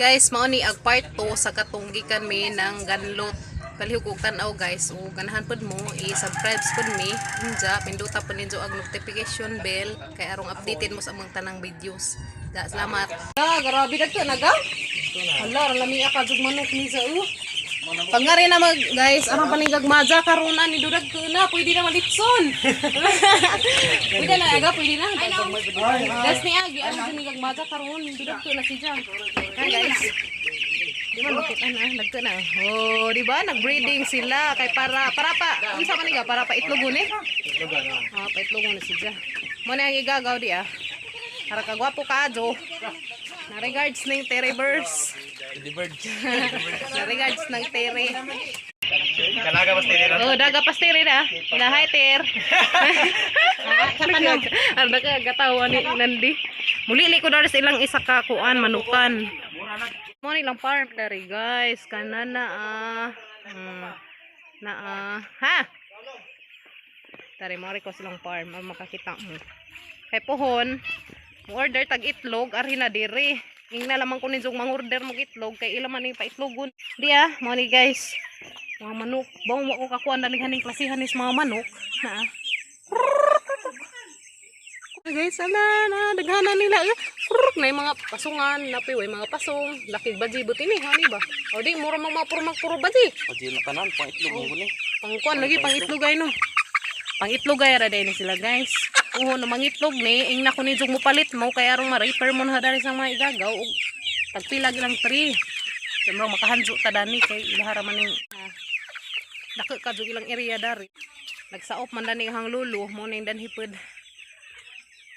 Guys, mao ni ag part 2 sa katong gikan mi ng Ganlot. Palihog og tan-aw, guys, o ganahan pud mo, i-subscribe pud mi. Unja, pindota pud ninyo ang notification bell kay arong updated mo sa among tanang videos. Da, salamat. Ah, grabe dagto naga. Hala, ra lami ka jug manok ni sa u. Pangari na mag guys, arang paningag maja karon na ni dudag ko na, pwede na malitson. Pwede na aga, pwede na. Guys ni agi, ano dinigag maja karon, dudag ko na si Jang. Ah, guys. Di man makita na, nagka na. Oh, di ba? Nag-breeding sila kay para para pa unsa man ni ga para pa itlogon eh. Ah, pa itlogon na siya. Mo na ang igagaw di ah. Para ka gwapo ka ajo. Na regards ning Terry Birds. The bird. Na regards ng Terry. Kalaga ba sila? Oh, daga pastiri na. Na hi Ter. Arda ka gatawa ni Nandi. Muli ko dari sa ilang isa ka kuan manukan. Mo ni lang farm dari, guys. Kana na ah. Na ah. Ha? Tari mo ko silang farm ang makakita mo. Kay pohon, mo order tag itlog ari na diri. Ingna lamang ko ninjong mangorder mo itlog kay ila man ni paitlogon. Di ah, mo ni guys. Mga manok, bawang mo ko kakuan daling haning klasihan is mga manok na ah. Guys, ala na daghana nila. Eh. Prrr, na yung mga pasungan, napi way mga pasong, laki baji buti ni, hani ba? O di mura mga puro puro baji. Pag na tanan, pang itlog mo ni. Pangkuan lagi pang itlog ay no. Pang itlog ay ra ni sila, guys. Oo, no mangitlog ni, ing na ko ni jug mo palit mo kay arong ma-repair mo na dari sa mga igagaw og tagpila lang 3. Kay murag makahanjo ta dani kay ilahara man ning ah, dako ka jug ilang area dari. Nagsaop man dani ang lulo mo ning danhi pud.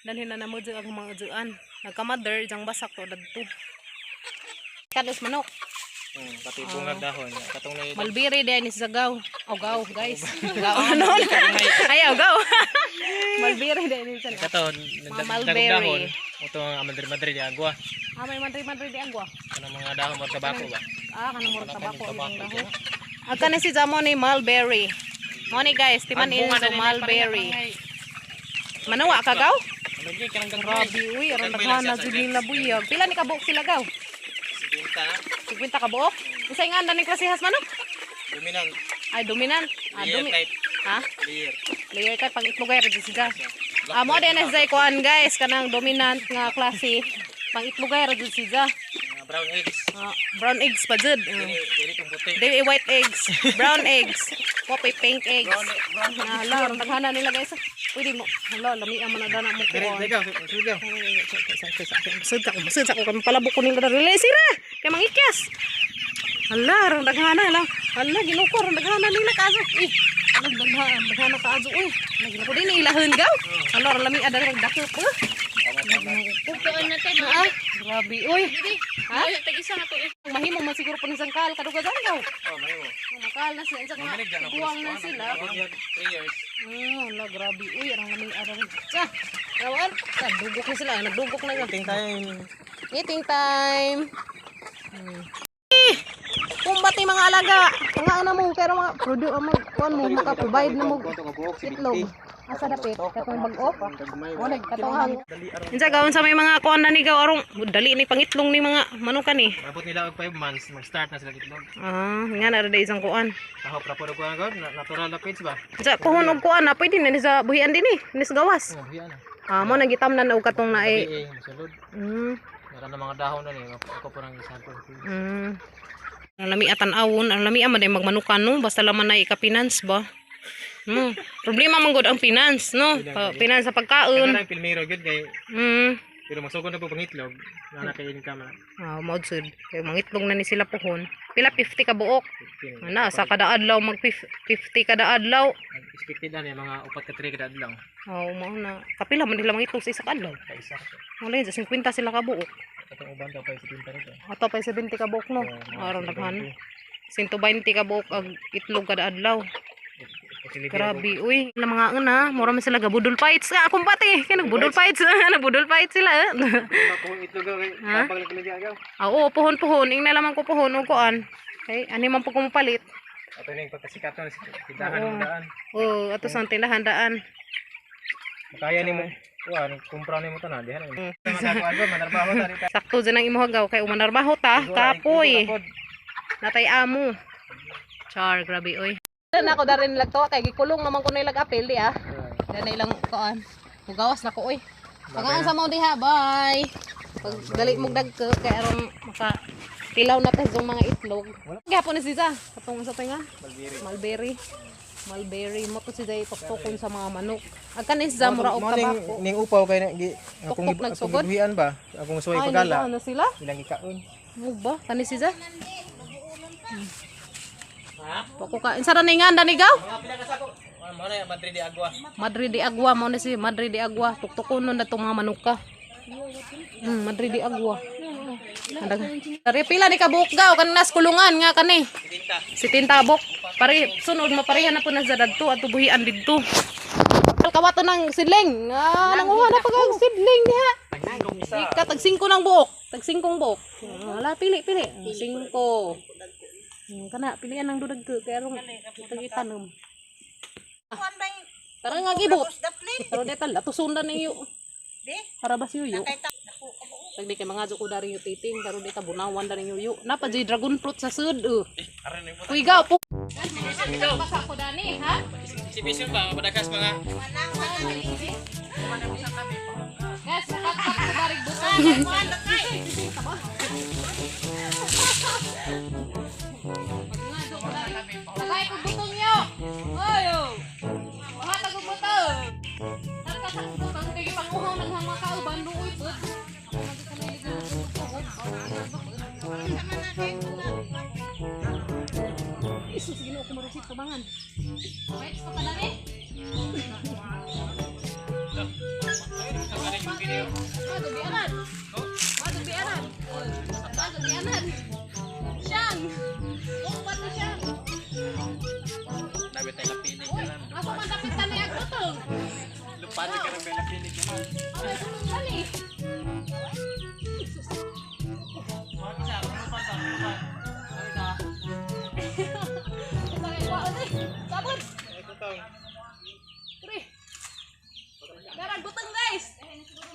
Dalhin na namo jud ang mga juan. Nagka-mother jang basak to dadto. Kados manok. Pati bungag dahon. Katong na Malbiri din is gaw. Oh, gaw, guys. Gaw. Ano? Ayaw, gaw. Malbiri din is Kato, Mga dagog mulberry. dahon. Ito ang madre madre di agwa. Ah, may madre madre di agwa. Kanang mga dahon mo tabako ba? Ah, kanang murag tabako ang Tabako. dahon. Ang kanin si Jamo ni mulberry. Mo ni guys, timan Ang bunga in na nila, mulberry. Manawa ka gaw? Ano gyud kanang gagmay? Grabe uy, aron daghan na jud nila buyag. Pila ni kabuok sila gaw? 50 na. 50 ka buok? Unsay nga ning klasihas manok? Dominant. Ay, dominant. Ah, Layer domi. type. Ha? Layer. Layer type pang itlogay ra jud sila. Ah, mo din na sa kuan guys, kanang dominant nga klase. Pang itlogay ra jud siya. Mga brown eggs. Ah, brown eggs pa jud. Dili dili tong puti. Dili white eggs, brown eggs, wapoy pink eggs. Brown brown. Ah, la, daghana nila guys. Pwede mo. Hala, lami ang man na mo Dili kuan. dili gaw, gaw. Sud ako, sud ako kami palabok ko nila dali sira. Kay mangikyas. Hala, rang daghana lang. Hala, ginuko rang daghana nila kaso. Eh, hala, daghana, daghana kaazo uy. Hala, ginuko din ilahan gaw. Hala, rang lami ada rang dako ko. Kuan na tayo. Ah, grabe uy. Ha? Tag isa na to eh. Mahimo man siguro po ni sangkal kaduga gaw. Oh, mahimo. Makal na sila sa Maminig na guwang na sila. 3 years. Hala, grabe uy, rang lami ada. Sa, rawan, sa dugok na sila, nagdugok na gaw. Ting tayo. Eating time. Eh, kumbat ni mga alaga. Mga ano mo pero mga produ mo kuan mo maka-provide na mo itlog. Asa dapit katong bag-o? Katong hang. Unsa gawon sa may mga kuan na ni gaw arong dali ni pangitlong ni mga manukan ni. Abot nila og 5 months, mag-start na sila itlog. Ah, nga na ra isang kuan. Tahop ra pud ko natural na feeds ba? Unsa kuhon og kuan na pwede na ni sa buhian din ni, ni sa gawas. Oh, hiya na. Ah, mo nagitamnan og katong naay. Eh, masulod. Meron na mga dahon na ni, ako po nang sample. Ang lami atan awon, ang lami man day magmanukan no, basta laman na ika-finance ba. No. Problema man gud ang finance no. Finance sa pagkaon. Kanang pilmero gyud kay pero masugod na po pangitlog, na na kay income na. Ah, mao jud. Kay mangitlog na ni sila pohon. Pila 50 ka buok. 15. Ana sa kada adlaw mag 50 kada adlaw. Expected na ni mga upat ka 3 kada adlaw. Oh, mao na. Kapila man nila mangitlog sa isa ka adlaw. Ka isa. Wala yun, 50 sila ka buok. Atong uban daw pa 70 rito. Ato pa 70 ka buok no. Aron daghan. 120 ka buok ang itlog kada adlaw. Grabe, uy. Wala mga una, mura man sila gabudol fights. Ah, kumbate. Kaya nagbudol fights. Nagbudol fights sila. Eh. Kung itlog kay Ha? tabang lang kami agaw. Ah, oo, puhon-puhon. Ing nalaman ko puhon o kuan. Okay, ani man po kumupalit. Ato ning pagkasikat no tindahan mo daan. Oo, ato sa tindahan daan. Makaya nimo Wa, kumpra nimo tanan diha na. Makakuan ko, manarbaho ta dita. Sakto dyan ang imuha gaw kay umanarbaho ta, kapoy. Natay amo. Char, grabe oy. Na ako darin lagto kay gikulong naman ko na ilag apel di ah. Dyan na ilang kuan. Mugawas na ko oy. Pagaan sa mo diha, bye. Pag dali mo dagko kay aron maka tilaw na tas yung mga itlog. Gihapon ni siya. Katong sa tinga. Mulberry. Mulberry. Mulberry mo to si Jay tuktukon sa mga manok. Ag kanis za mura og tabako. Ning upaw kay gi akong Tuktok akong nagsugod? gibuhian ba? Akong suway Ay, pagala. na sila. Ilang gikaon. Mo ba? Kanis siya? Pako ka. Insa ra ni nga danigaw? Mga pila ka sako. Mo na Madrid de Agua. Madre de Agua mo na si Madre de Agua. Tuktukon nun na itong mga manuka. Madre de Agua. Are pila ni kabuok gaw kan nas kulungan nga kani. Si Tinta bok. Pare sunod mapareha na po na sa dadto at tubuhian didto. Kawato ng sidling. Ah, nanguha na pag ang sidling diha. Ika tag 5 ng buok. Tag 5 buok. Wala pili pili. 5. Kana pilian ang dudag ko kay arong tag itanom. Tara nga gibot. Pero detal ato sundan ninyo. Para ba si Yuyo? Tag di kay mga ko dari yung titing pero di ta bunawan dari yuyo. Napa jay dragon fruit sa sud. Eh. Kuy gaw po. Baka ko dani ha? Exhibition ba mapadagas mga Guys, makakak ko dari butan. Tagay ko butong yo. Oyo. Mahatag og butong. Tagkatag butong kay panguhaw nang hama ka uban luoy pud. Ako man jud kanay Isus, Ginoo ko marusit tabangan. Wait, pa dani. Madubianan. Madubianan. Madubianan. Siyang. Upat na siyang. Nabi tayo lapinig Uy, asa man dapit tani ang butong? Lupad ka ng lapinig naman. Ay, butong tani. Sus. Mga isa, lupan ba? Lupan. Ano na? Sa kuha ni. Sabon. Tutong. Pre. Darag butong guys.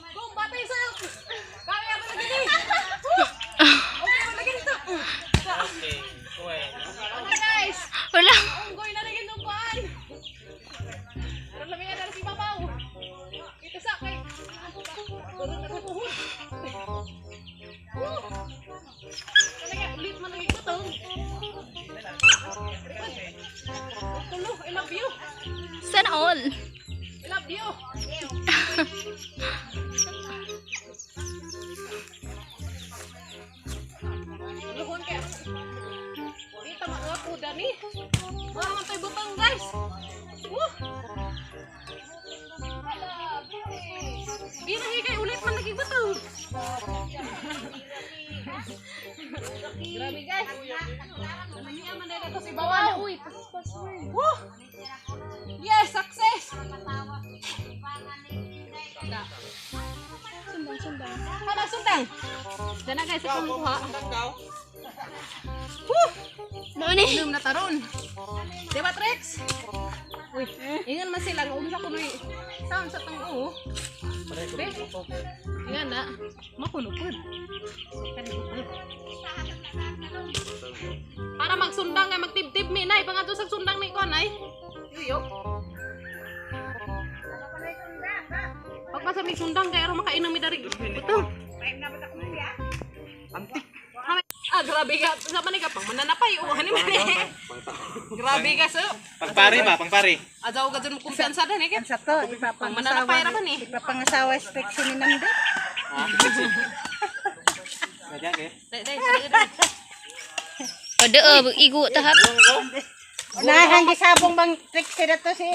Kung batay sa kami ako lagi ni. Okay, man lagi nito. Okay. Uy. Ano guys? Wala. Unggoy na rin yung kuan. Pero lami na si Babaw. Ito sa kay. Turun na tuhod. Talaga ulit man lagi ko tong. Tulo, I love you. Sana all. I love you. Luhon kay. Dito mga ko dani. Wala man to'y butang guys. Woo! Birahe kay ulit man lagi butang. Grabe guys. Namiya man dahil ato si Bawan. Uy, paspas. Woo! Yes, success! Da. Sundang, sundang. Hala, sundang. Dana guys, akong kuha. Woo! Mao ni. Inom na taron. Di ba, Trex? Uy, ingan man sila. Unsa kunoy sound sa tang oo. Be, ingan na. Makuno pud. Kani ko pud. Para magsundang ay magtibtib mi nay pangadto sa sundang ni kon ay. Yuyo. Pag sa may sundang kay aron makainom mi dari. Butong. Antik. Ah, grabe ka. Sa man ka pang mananapay. Oh, hani man eh. Grabe ka so. Pangpare ba? Pangpare. Ajaw ka dyan mo kumpiyansa din eh. Sa to, Pang mananapay ra man eh. ipapangasawa specs ni Nande. Nagyan eh. Dai, dai, dai, dai. Padao, igo tahap. Unahan gisabong bang Trixie na to si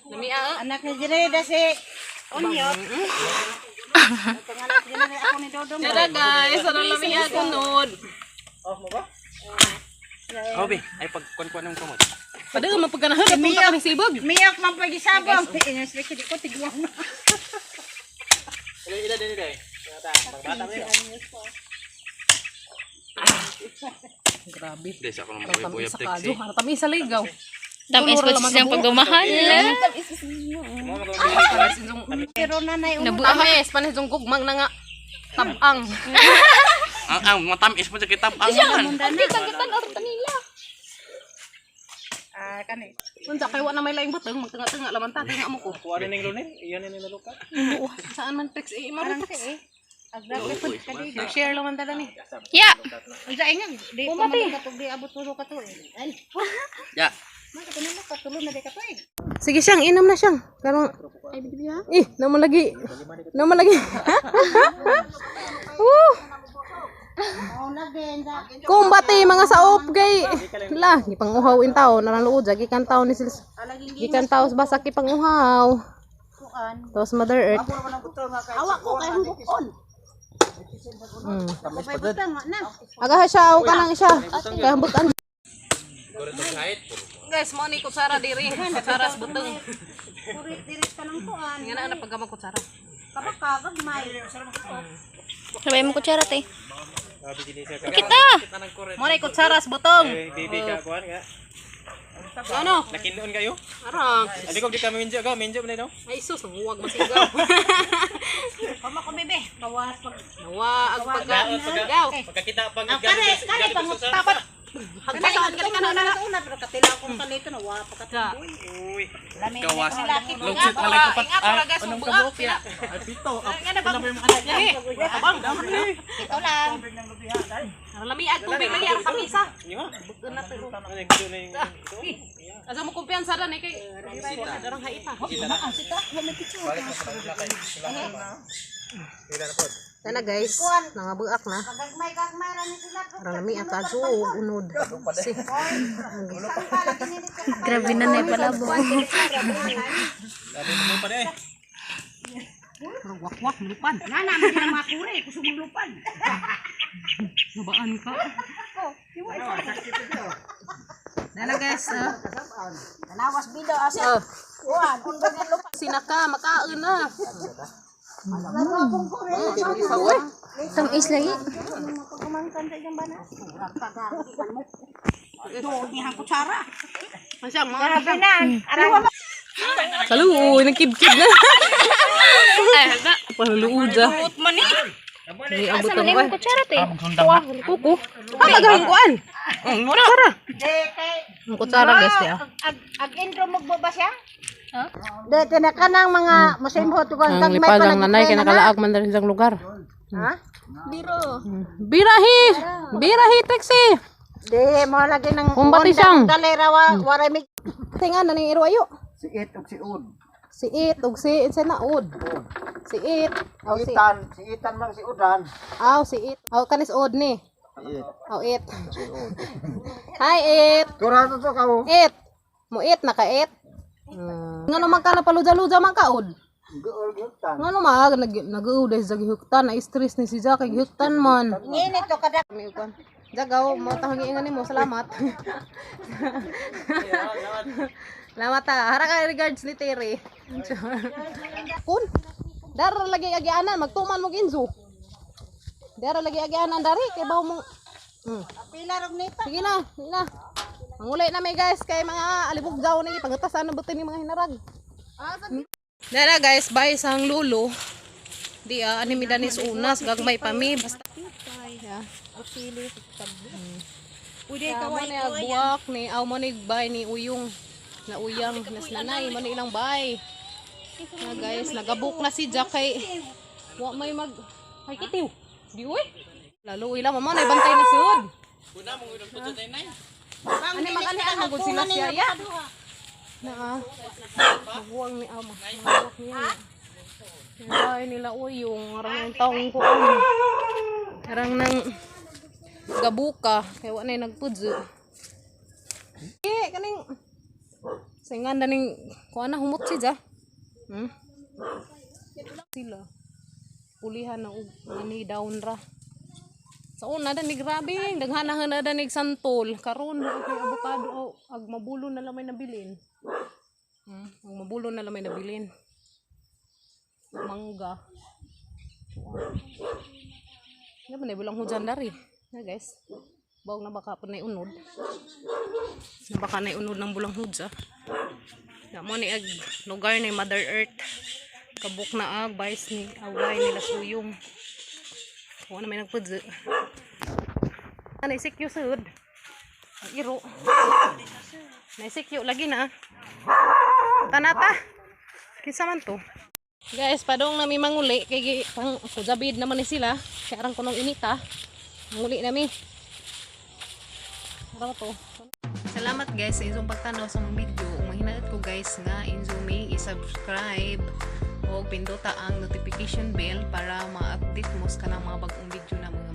Lamia oh. anak ni Jereda si Onyok. Itong anak ni Jereda ako ni Dodong. Tara guys, ano lamia kunod. Oh, mo ba? Oh, be. Ay pagkuan-kuan ng kamot. Padala man pagkanahan at punta kami sibog. Miyok man pagisabong. Inyo specs di ko tigwang. Ila ila din dai. Bata, pagbata mo yun. Grabe. Hindi, sa ako naman Harap uyab sa taxi. kadyo, harap sa ligaw. Tamis po siyang pagmamahal. Pero nanay Nabuang. Tamis, panis yung gugmang na nga. Tabang. Ang matamis mo sa kitab ang man. Ah, kani. Unsa kay wa na may laing butang, magtunga-tunga laman ta, tinga mo ko. Kuha rin yung lunin. Iyan na naluka. Saan man Trix eh, Parang marutak. si eh. Agrabe pud kadi. Share laman ta ni. Ya. Unsa inga di pa man katug di abot tulo ka tuig. Ay, Ya. man ka tulo ka tulo na di ka tuig. Sige siyang, inom na siyang. Karong Eh, naman lagi. Naman lagi. Woo! Kumbate mga saop gay. La, gipanguhaw in tao narang luod gikan tao ni sila. Gikan tao sa basa gipanguhaw. Tapos Mother Earth. Awa ko kay hungkon. Na. Aga siya, aw ka lang siya. Kaya butan. Guys, mo ni kutsara diri. Kutsara sa butong. Kurit diri ka ng kuan. Nga na na paggamag kutsara. Kapag may. Sabay mo kutsara te. Sabi din siya ka. Kita. Mo ni kutsara sa butong. Eh, baby ka kuan nga. Ano? Nakinoon kayo? Arang. Ali ko di ka minjo ka, minjo man no. Ay sus, nanguwag masigaw. Kamo ko bebe. Kawas pag Nawa ag pagka gaw. Pagkakita pang Ang kare, kare pang Tapat. Hagpasaan ka na na. Una pero katila akong kalito na wa pa ka. Sa. Uy. Lami. Gawas. Laki ko. Lugsit malay ko pat. Ingat ra guys, Anong buak. kabuok ya? Ay pito. Nga na ba? Abang. Ito lang. Lami ag tubig lagi ang kamisa. Iyo. Bukan na to. Ano yung na yung Asa mo kumpiyansa ra ni kay darang haita. Sana guys, nangabuak na. Gagmay gagmay ra ni sila. Arang lami at aso unod. Si. Grabe na na palabo. Sabi mo pa eh. Wakwak lupan. Nana man sila mga kure kusog lupan. Nabaan ka. Nana guys, Tanawas bido asa. oh. Kuan, undang ang lupan. Sinaka makaon na. Tamis lagi. Pagkumangkan sa iyang bana. Doon ni ang kutsara. Masyang mga Grabe na. Arang Kaluoy, nagkibkib na. Ay, ba. Paluod ah. Ni abot Asa ang man buhay. mo kutsara te. Kuko. Ah, maghangkuan. Kutsara. De kay Ang kutsara guys ya. ag ag intro magboba siya? De tinaka ng mga musimho tugon Ang lipad ang nanay kay nakalaag man diri sa lugar. Ha? Birahi! Birahi taxi! De mo lagi ng Kumbati siyang. Dalera wa waray mi Tinga na ning iruayo. Si it ug si ud. Si it ug si sa na ud. Si it. Aw si Itan, si itan man si udan. Aw si it. Aw kanis ud ni. Si it. Aw it. Hi it. Tura to to kawo. It. Mo it naka it. Ngano man ka na paluja-luja man ka ud. Gool gyud. Ngano man nag nag-uod sa gihuktan na stress ni si Jack kay gihuktan man. Ngene to kada May ukan. Jagaw, mo tahangi nga nimo, salamat. Salamat ha. Hara ka regards ni Terry. Kun. Dara lagi agianan, magtuman mo ginzo. Dara lagi agianan dari kay bawo mo. Pila rog nito. Sige na, sige na. Mangulay na may guys kay mga alibuggaw ni pangutasan na butin ni mga hinarag. Dara guys, bye sang lulo. Di ah, ani mi danis unas gagmay pa mi basta. Yeah. Uday Kaya mo ni agbuak ni aw mo ni bay ni uyong na uyang nas nanay mo ni ilang bay. Na guys, nagabuk na si Jack kay wa may mag ay kitiw. Di uy. Lalo ila mama na bantay na sud. Ani mag-ani magud sila siya ya. Na ah. Maguwang ni ama. Maguwang niya. Ay nila uyong arang ng taong ko. Arang nang gabuka kay wa nay nagpudyo. Eh kaning singan na ning kuan na humot si ja. Sila. Pulihan na og ani down ra. Sa una da ni grabe, daghanahan na da ni santol. Karon og may avocado o ag mabulo na lang may nabilin. Ag mabulo na lang may nabilin. Mangga. Ano ba na bulang hujan dari? Na guys. Bawag na baka po na unod. Na baka na unod ng bulang hudsa. Ya mo ni ag lugar ni Mother Earth. Kabuk na ag vice ni away nila suyong. Wa na may nagpudyo. Naisikyo sud. Ang iro. Naisikyo lagi na. Tanata. Kinsa man to? Guys, padong nami manguli kay pang kujabid naman ni sila. Kay arang kunong inita. Manguli nami. Ara to. Salamat guys sa inyong pagtanaw sa mong video. Ug Mahinaot ko guys nga inyo mi i-subscribe o pindota ang notification bell para ma-update mo sa kanang mga bagong video na mo.